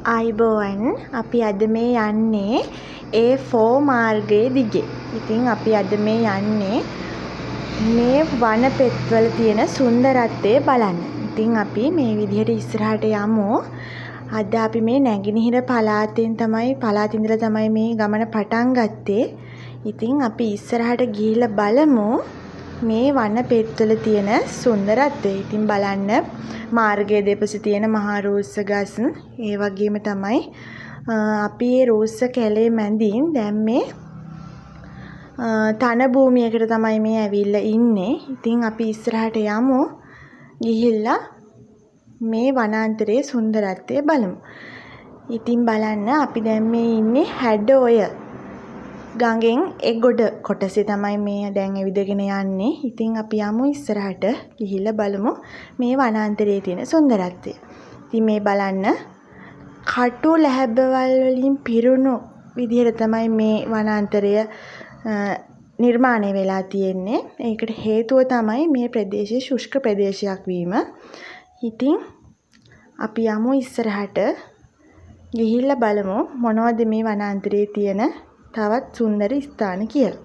ආයුබෝවන්. අපි අද මේ යන්නේ A4 මාර්ගයේ දිගේ. ඉතින් අපි අද මේ යන්නේ මේ වන පෙත්වල තියෙන සුන්දරත්වය බලන්න. ඉතින් අපි මේ විදිහට ඉස්සරහට යමු. අද අපි මේ නැගෙනහිර පළාතෙන් තමයි පළාතේ ඉඳලා තමයි මේ ගමන පටන් ගත්තේ. ඉතින් අපි ඉස්සරහට ගිහිල්ලා බලමු මේ වන පෙත්වල තියෙන සුන්දරත්වය. ඉතින් බලන්න මාර්ගයේ දෙපස තියෙන මහා රූස්ස ගස්, ඒ වගේම තමයි අපි ඒ රූස්ස කැලේ මැදින් දැන් මේ තන භූමියකට තමයි මේ ඇවිල්ලා ඉන්නේ. ඉතින් අපි ඉස්සරහට යමු. ගිහිල්ලා මේ වනාන්තරයේ සුන්දරත්වය බලමු. ඉතින් බලන්න අපි දැන් මේ ඉන්නේ හැඩ ඔය ගඟෙන් එගොඩ කොටසේ තමයි මේ දැන් ඇවිදගෙන යන්නේ. ඉතින් අපි යමු ඉස්සරහට ගිහිල්ලා බලමු මේ වනාන්තරයේ තියෙන සුන්දරත්වය. ඉතින් මේ බලන්න කටු ලැහැබවල් වලින් පිරුණු විදිහට තමයි මේ වනාන්තරය නිර්මාණය වෙලා තියෙන්නේ. ඒකට හේතුව තමයි මේ ප්‍රදේශය ශුෂ්ක ප්‍රදේශයක් වීම. ඉතින් අපි යමු ඉස්සරහට ගිහිල්ලා බලමු මොනවද මේ වනාන්තරයේ තියෙන තවත් සුන්දර ස්ථාන කියලා.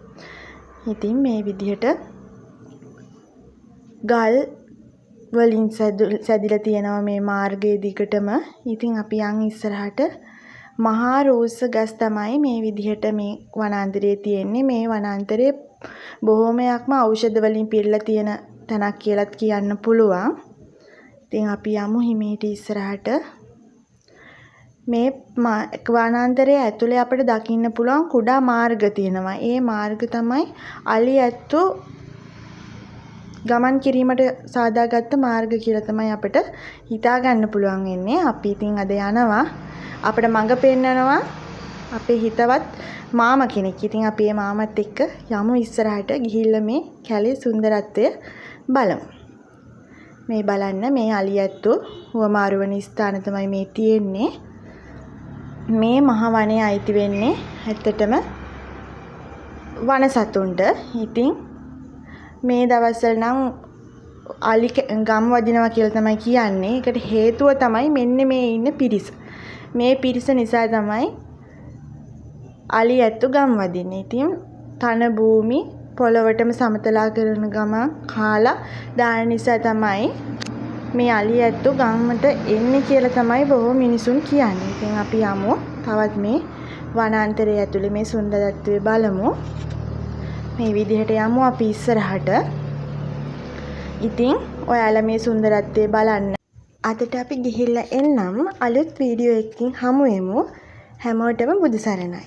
ඉතින් මේ විදිහට ගල් වලින් සැදිලා තියෙනවා මේ මාර්ගය දිගටම. ඉතින් අපි යන් ඉස්සරහට. මහා රූස්ස ගස් තමයි මේ විදිහට මේ වනාන්තරයේ තියෙන්නේ. මේ වනාන්තරය බොහොමයක්ම ඖෂධ වලින් පිරලා තියෙන තැනක් කියලත් කියන්න පුළුවන්. ඉතින් අපි යමු හිමීට ඉස්සරහට. මේ වනාන්තරය ඇතුලේ අපිට දකින්න පුළුවන් කුඩා මාර්ග තියෙනවා. ඒ මාර්ග තමයි අලි ඇත්තෝ ගමන් කිරීමට සාදාගත්ත මාර්ග කියලා තමයි අපිට හිතා ගන්න පුළුවන් වෙන්නේ. අපි ඉතින් අද යනවා. අපිට මඟ පෙන්නනවා අපේ හිතවත් මාමා කෙනෙක්. ඉතින් අපි ඒ මාමත් එක්ක යමු ඉස්සරහට ගිහිල්ලා මේ කැලේ සුන්දරත්වය බලමු. මේ බලන්න මේ අලි ඇත්තෝ හුවමාරු වන ස්ථාන තමයි මේ තියෙන්නේ. මේ මහ වනය අයිති වෙන්නේ ඇත්තටම වන සතුන්ට. ඉතින් මේ දවස්වල නම් අලි ගම් වදිනවා කියලා තමයි කියන්නේ. ඒකට හේතුව තමයි මෙන්න මේ ඉන්න පිරිස. මේ පිරිස නිසා තමයි අලි ඇත්තෝ ගම් වදින්නේ. ඉතින් තන භූමි පොළොවටම සමතලා කරන ගමන් කාලා දාන නිසා තමයි මේ අලි ඇත්තෝ ගමට එන්නේ කියලා තමයි බොහෝ මිනිසුන් කියන්නේ. ඉතින් අපි යමු තවත් මේ වනාන්තරය ඇතුලේ මේ සුන්දරත්වය බලමු. මේ විදිහට යමු අපි ඉස්සරහට. ඉතින් ඔයාලා මේ සුන්දරත්වය බලන්න. අදට අපි ගිහිල්ලා එන්නම්. අලුත් වීඩියෝ එකකින් හමු වෙමු. හැමෝටම බුදු සරණයි.